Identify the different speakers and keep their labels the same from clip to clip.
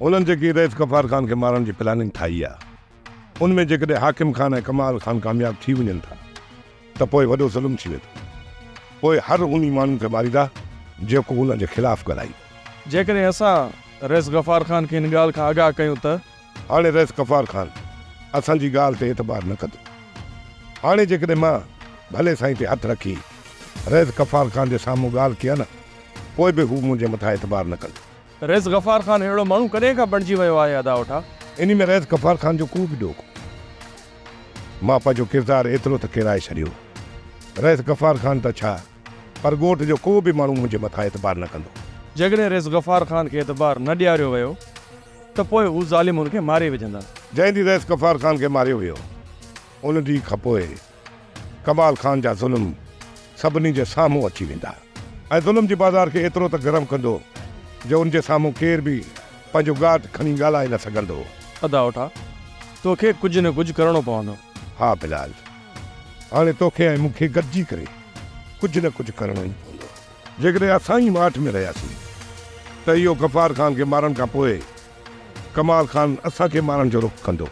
Speaker 1: هنن جيڪي رئيس غفار خان کي مارڻ جي پلاننگ ٺاهي آ، ان ۾ جيڪڏهن حاڪم خان ۽ ڪمال خان ڪامياب ٿي وڃن ٿا ته پوء وڏو ظلم ٿي ويندو. پوء هر انهي ماڻهو کي ماريندا جيڪو انهن جي خلاف ڳالهائيندو.
Speaker 2: جيڪڏهن اسان رئيس غفار خان کي ان ڳالهه کان آگاهه ڪيون ته.
Speaker 1: هاڻي رئيس غفار خان اسان جي ڳالهه تي اعتبار نه ڪندو. هاڻي جيڪڏهن مان ڀلي سائين تي هٿ رکي رئيس غفار خان جي سامهون ڳالهه ڪيان نه پوء به هو منهنجي مٿان اعتبار نه ڪندو.
Speaker 2: رئيس غفار خان اهڙو ماڻهو ڪڏهن کان بڻجي ويو آهي ادا اوٺا؟
Speaker 1: انهي ۾ رئيس غفار خان جو ڪو به ڏوهه ڪونهي. مان پنهنجو ڪردار ايترو ته ڪيرائي ڇڏيو. رئيس غفار خان ته ڇا پر ڳوٺ جو ڪو به ماڻهو منهنجي مٿان اعتبار نه ڪندو.
Speaker 2: جيڪڏهن رئيس غفار خان کي اعتبار نه ڏياريو ويو ته پوء هو ظالم هن کي ماري وجهندا.
Speaker 1: جنهن ڏينهن رئيس غفار خان کي ماريو ويو ان ڏينهن کان پوء ڪمال خان جا ظلم سڀني جي سامهون اچي ويندا ۽ ظلم جي بازار کي ايترو ته گرم ڪندو جو ان جي سامهون ڪير به پنهنجو ڳاٽ کڻي ڳالهائي نه سگهندو.
Speaker 2: ادا اوٺا، توکي ڪجهه نه ڪجهه ڪرڻو پوندو.
Speaker 1: ها بلال، هاڻي توکي ۽ مون کي گڏجي ڪري ڪجهه نه ڪجهه ڪرڻو ئي پوندو. جيڪڏهن اسان ئي ماٺ ۾ رهياسين ته اهو غفار خان کي مارڻ کان پوء ڪمال خان اسان کي مارڻ جو رخ ڪندو.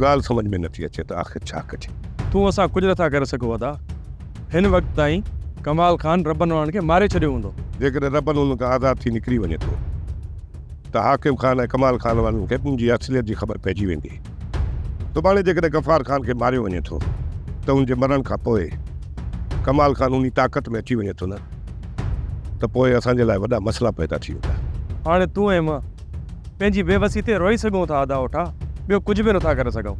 Speaker 1: ڳالهه سمجهه ۾ نٿي اچي ته آخر ڇا ڪجي.
Speaker 2: تون اسان ڪجهه نٿا ڪري سگهون ادا. هن وقت تائين ڪمال خان ربن وارن کي ماري ڇڏيو هوندو.
Speaker 1: جيڪڏهن ربن انهن کان آزاد ٿي نڪري وڃي ٿو ته حاڪم خان ۽ ڪمال خان وارن کي منهنجي اصليت جي خبر پئجي ويندي. سڀاڻي جيڪڏهن غفار خان کي ماريو وڃي ٿو ته ان جي مرڻ کان پوء ڪمال خان انهي طاقت ۾ اچي وڃي ٿو نه ته پوء اسان جي لاء وڏا مسئلا پيدا ٿي ويندا.
Speaker 2: هاڻي تون ۽ مان پنهنجي بي وسي تي روئي سگهون ٿا ادا اوٺا، ٻيو ڪجهه به نٿا ڪري سگهون.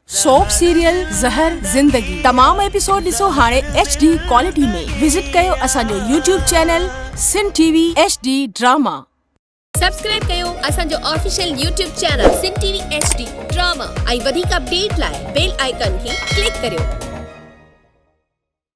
Speaker 3: سوپ سيريل زهر زندگي تمام ايپيسوڊ ڏسو هاڻي ايڇ ڊي ڪوالٽي ۾ وزٽ ڪيو اسان جو YouTube channel Sindh T V H D drama.
Speaker 4: Subscribe ڪيو اسان جو official YouTube channel Sindh T V H D drama ۽ وڌيڪ اپڊيٽ لاء بيل آئيڪان کي ڪلڪ ڪريو.